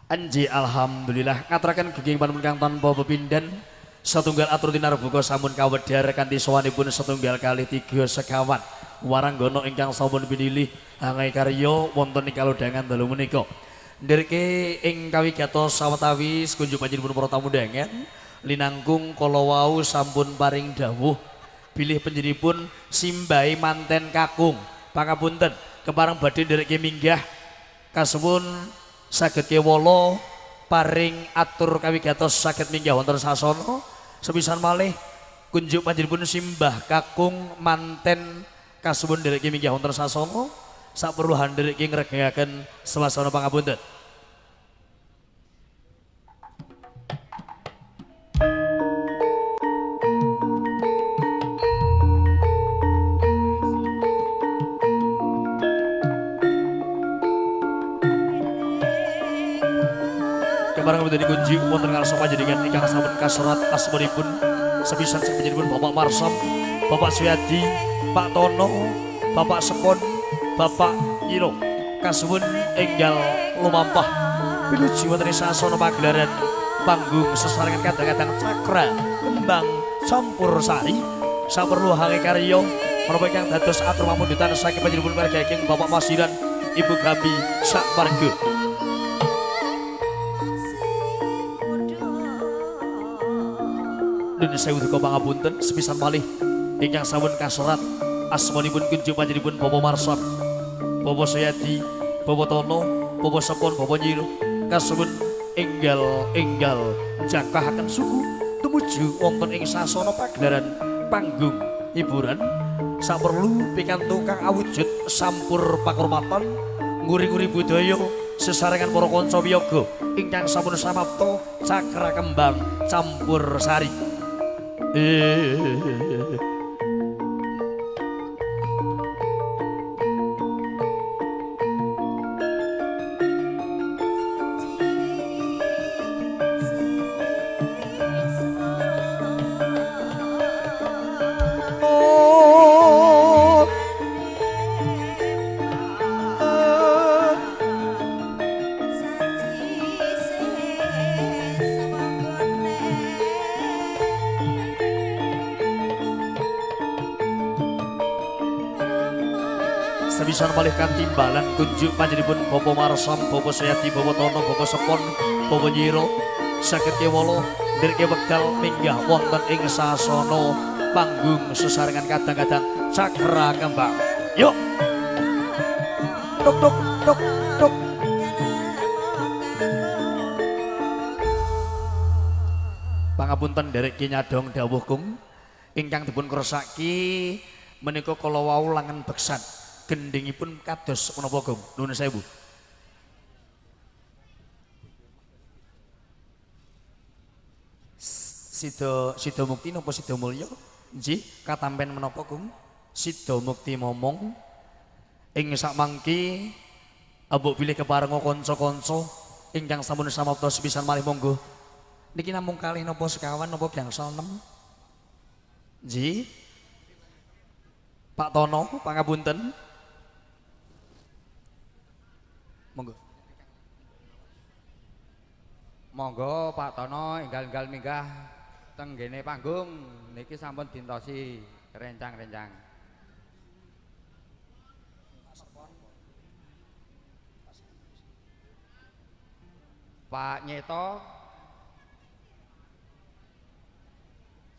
Anji alhamdulillah ngaturaken geging panuwun kang tanpa pepindhan setunggal atur tinarbuka sampun kawedhar kanthi sowanipun setunggal kalih tiga sekawan waranggono ingkang sampun pinilih hangai karya wonten ing kalodhangan dalu menika. Ndereke ing kawigatos sawetawis kunjuk panjenenganipun para tamu undangan linangkung kala wau sampun paring dawuh bilih panjenenganipun simbahe manten kakung. Pangapunten kepareng badhe ndereke minggah kasuwun saged kewala paring atur kawigatos saged minggah wonten sasana. Sepisan malih kunjuk panjenenganipun simbah kakung manten kasuwun ndereke minggah wonten sasana saperlu ndereke ngregengaken swasana. Pangapunten. Kepareng badhe kunjuk wonten ngarsa panjenengan ingkang sampun kaserat asmanipun sepisan sapanjenenganipun Bapak Marsam, Bapak Suyadi, Pak Tono, Bapak Sepon, Bapak Yiro kasuwun enggal lumampah pinuju wonten ing sasana pagelaran panggung sesarengan kadang-kadang cakra kembang campur sari saperlu hange karya menapa ingkang dados atur pamundutan saking panjenenganipun warga ingkang Bapak Masiran, Ibu Gambi sak warga. Nun sewu duka pangapunten sepisan malih ingkang sampun kaserat asmanipun kunjuk panjenenganipun Bapak Marsam, Bapak Suyadi, Bapak Tono, Bapak Sepon, Bapak Nyiro kasuwun enggal-enggal jangkahaken suku tumuju wonten ing sasana pagelaran panggung hiburan saperlu pikantuk kang awujud sampur pakurmatan nguri-nguri budaya sesarengan para kanca wiyaga ingkang sampun samapta cakra kembang campur sari. Sepisan malih katimbalan kunjuk panjenenganipun Bapak Marsam, Bapak Suyadi, Bapak Tono, Bapak Sepon, Bapak Nyiro saged kewala ndereke wekdal minggah wonten ing sasana panggung sesarengan kadang-kadang cakra kembang. Yuk. Tuk tuk tuk tuk. Pangapunten nderek ki nyadong dawuh kung ingkang dipun kersaki menika kala wau langen beksan. Gendhingipun kados menapa Gong? Nuwun sewu. Sida Sida Mukti napa Sida Mulya? Nggih, katampen menapa Gong? Sida Mukti momong ing sakmangki ambok bilih keparenga kanca-kanca ingkang sampun samapta sepisan malih monggo. Niki namung kalih napa sekawan napa gangsal 6? Nggih. Pak Tono, pangapunten. Monggo. Monggo Pak Tono enggal-enggal minggah teng nggene panggung niki sampun dintosi rencang-rencang. Pak Nyeto,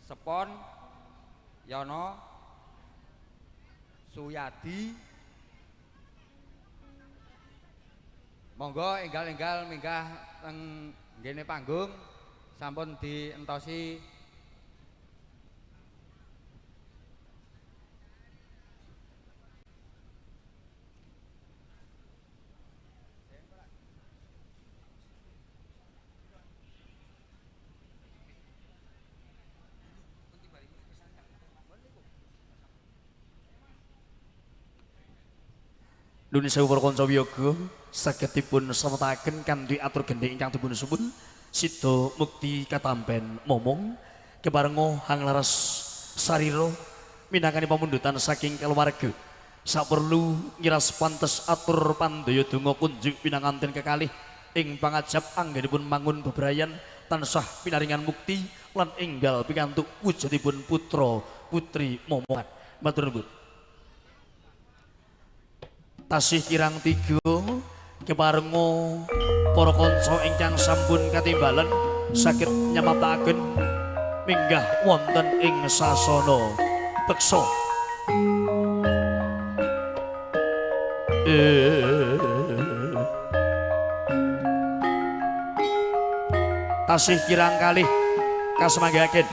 Sepon, Yono, Suyadi, monggo enggal-enggal minggah teng nggene panggung sampun dientosi. Nuwun sewu para kanca wiyaga saged dipun sametaken kanthi atur gendhing ingkang dipun suwun sida mukti katampen momong keparenga hanglaras sarira minangkani pamundutan saking keluarga saperlu ngiras pantes atur pandaya donga kunjuk pinanganten kekalih ing pangajap anggenipun mangun bebrayan tansah pinaringan mukti lan enggal pikantuk wujudipun putra putri momongan. Matur nuwun. Tasih kirang tiga keparenga para kanca ingkang sampun katimbalen saged nyamaptaken minggah wonten ing sasana beksa. Tasih kirang kalih kasmanggaken.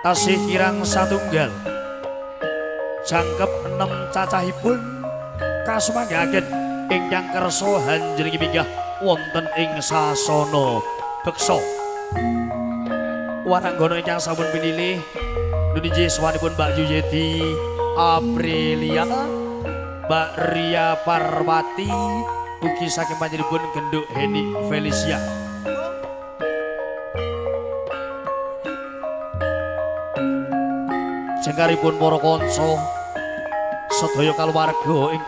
Tasih kirang satunggal jangkep 6 cacahipun kasmanggaken ingkang kersa hanjenengan minggah wonten ing sasana beksa. Waranggana ingkang sampun pinilih nuniji swanipun Mbak Yuyedi Aprilia, Mbak Ria Parwati, ugi saking panjenenganipun Genduk Heni Felicia. Jengkaripun para kanca sedaya kaluwarga ing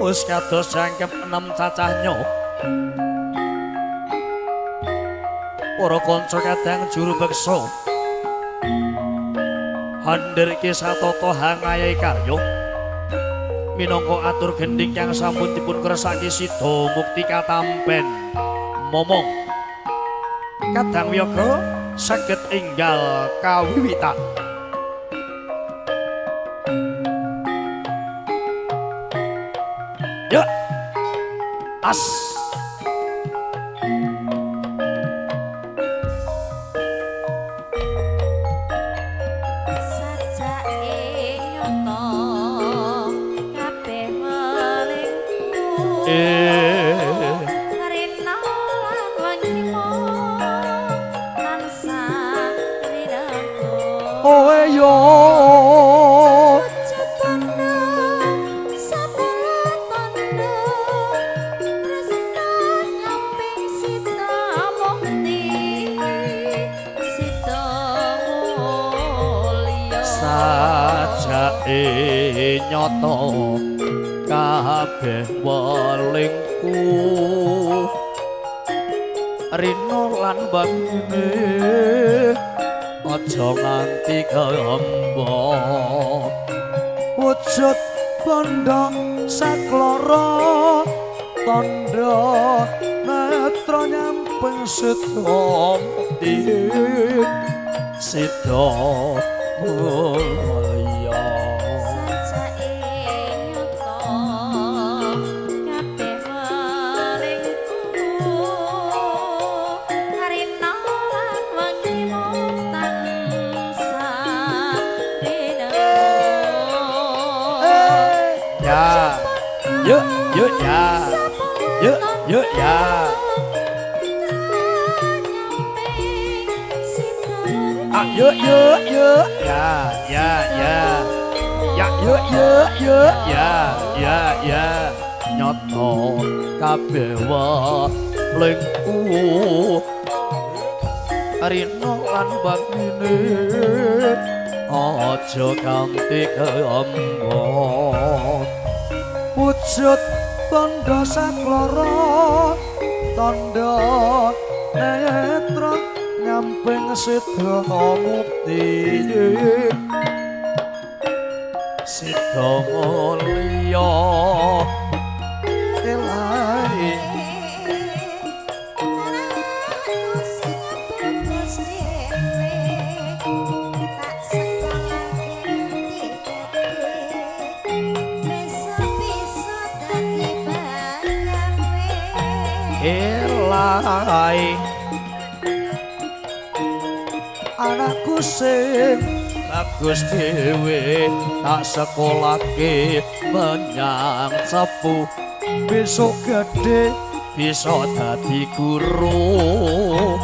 wis kados jangkep 6 cacahnya para kanca kadang juru beksa handherke satata hangayahe karya minangka atur gendhing kang sampun dipun kersake sida mukti katampen momong kadang wiyaga saged enggal kawiwitan. Yuk as nyoto kabeh welingku rina lan wengine aja nganti kembo wujud bondo sakloro tandha netra nyamping sida mukti sida mulya. Yuk, yuk ya. Yuk, yuk ya. Ah, yuk, yuk, yuk. Ya, ya, ya. Ya, yuk, yuk, yuk. Ya, ya, ya. Nyoto kabeh welingku rina lan wengine aja kanthi kembo wujud tandha sakloro tandha netra nyamping sida mukti sida mulya elai elai anakku sing bagus dhewe tak sekolahke menyang Cepu besok gede bisa dadi guru.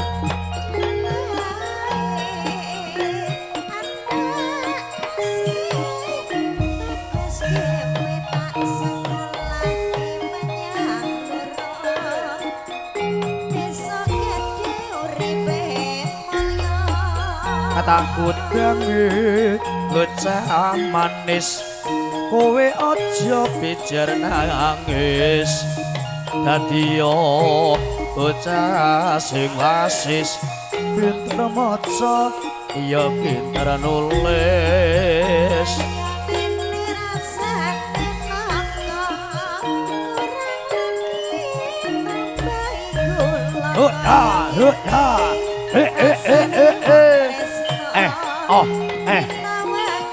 Tak kudangi bocah manis, kowe aja pijer nangis. Dadi yo bocah sing wasis, pinter maca ya pinter nulis. Oh ya, oh ya, eh eh eh eh eh, eh oh eh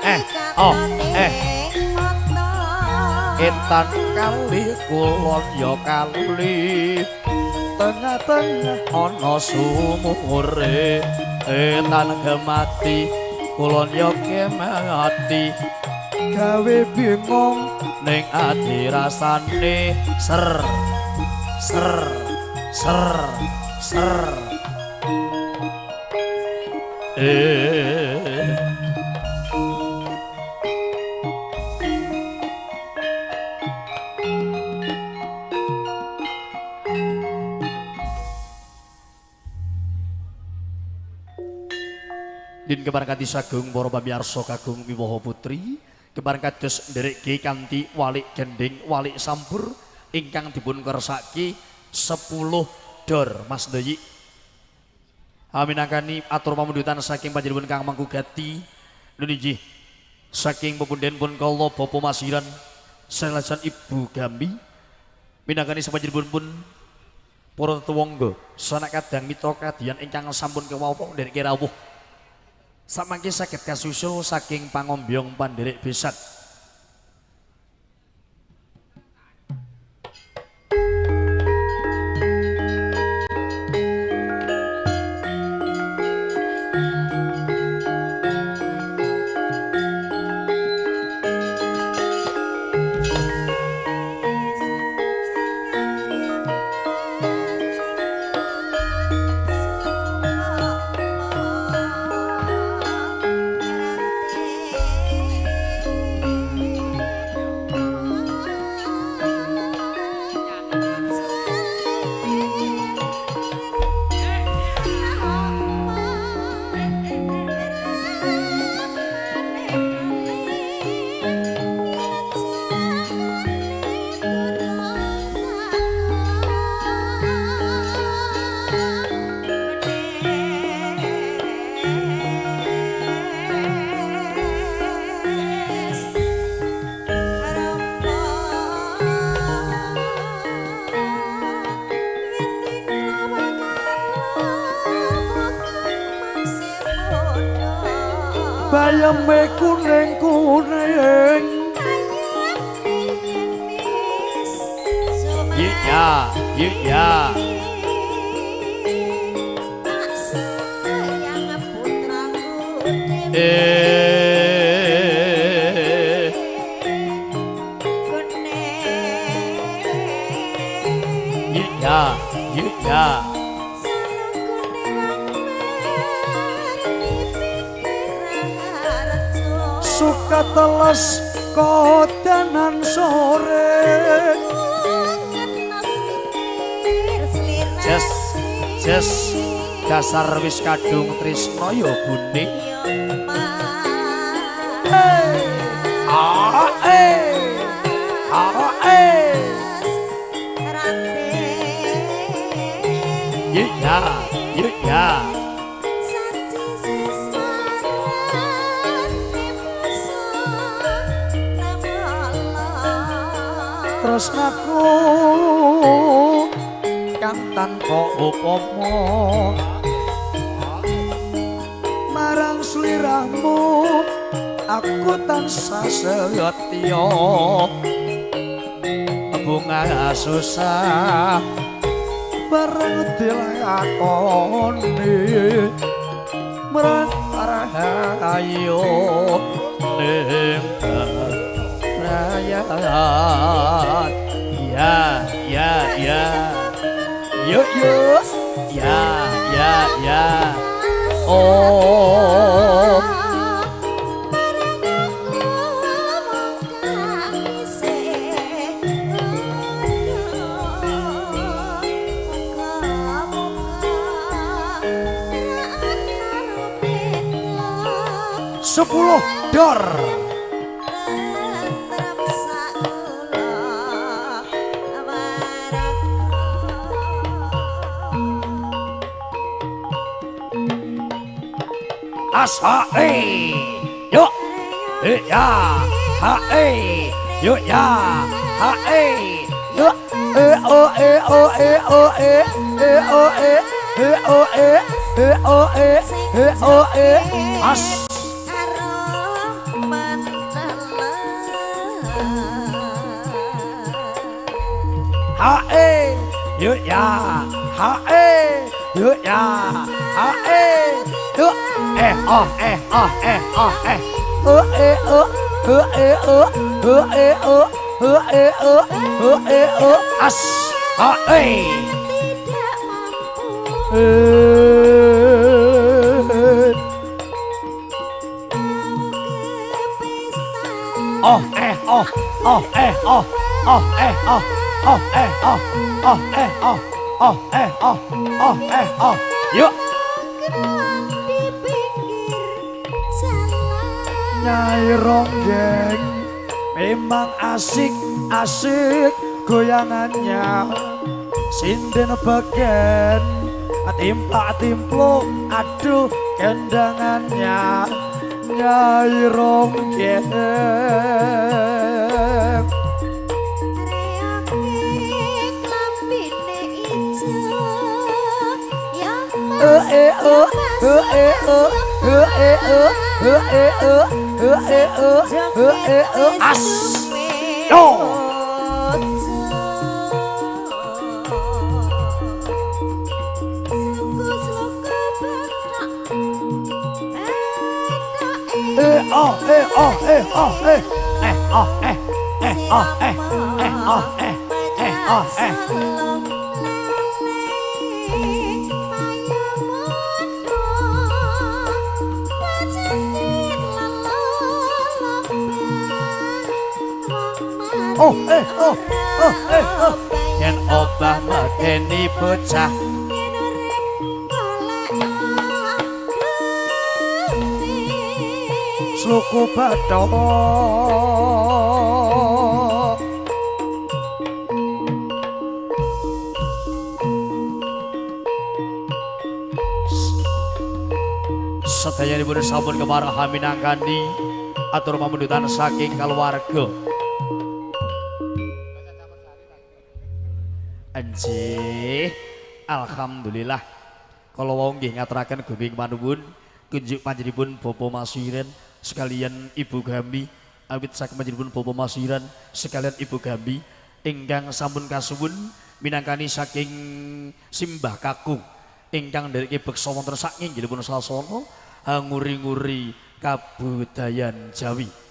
eh oh eh. Etan kali kulon ya kali, tengah-tengah ana sumure. Etan gemati kulon ya kemati, gawe bingung ning ati rasane. Ser ser ser ser. Din kepareng kanthi sagung para pamirsa kagung wiwaha putri, kepareng kados ndereke kanthi walik gending walik sampur ingkang dipun kersake 10 dor Mas Doyi. Aminangkani atur pamundutan saking panjenengan Kang Mangku Gati nuniji saking pepunden pun kala Bapak Masiran selajan Ibu Gami, minangkani sapanjenengan pun para tetuwangga sanak kadang mitra kadian ingkang sampun kewawuh ndereke rawuh. Samangke saged kasusul saking pangombyong pandherek besat. Bayame kuning kuning. Iya, iya. Iya, iya. Suka teles kodanan sore. Jes, jes, dasar wis kadung trisno ya guning. Ah eh, ah eh. Iya, iya. Tresnaku kang tanpa upama marang sliramu aku tansah setya. Bunga susah bareng dilakoni marang rahayu ning raya. Ya, ya, ya. Yuk, yuk. Ya, ya, ya. Oh. 10 dor. As ha e yuk e ya ha e yuk ya ha e yuk e o e o e o e e o e e o e e o e e o e as ha e yuk ya ha e yuk ya ha e yuk e o e o e o e o e o o e o o e o o e o o e o as ha e tidak mampu oh eh oh oh eh oh oh eh oh oh eh oh oh eh oh oh eh oh oh eh oh yuk di pinggir jalan. Nyai Ronggeng memang asik asik goyangannya, sinden begen timplak timplo aduh kendangannya Nyai Ronggeng. E o e o e o e o e o e o as yo e o e o e o e e o e e o e e o e e o e oh eh oh oh eh oh yen obah medeni bocah sluku bathok sedayanipun sampun kemarahan minangkani atur pamundutan saking kaluwarga. Anjih, alhamdulillah. Kalau wau nggih ngaturaken guming panuwun kunjuk panjenenganipun Bapak Masiren sekalian Ibu Gambi, awit saking panjenenganipun Bapak Masiren sekalian Ibu Gambi ingkang sampun kasuwun minangkani saking simbah kakung ingkang ndereke beksa wonten sak nginggilipun sasana nguri-nguri kabudayan Jawi.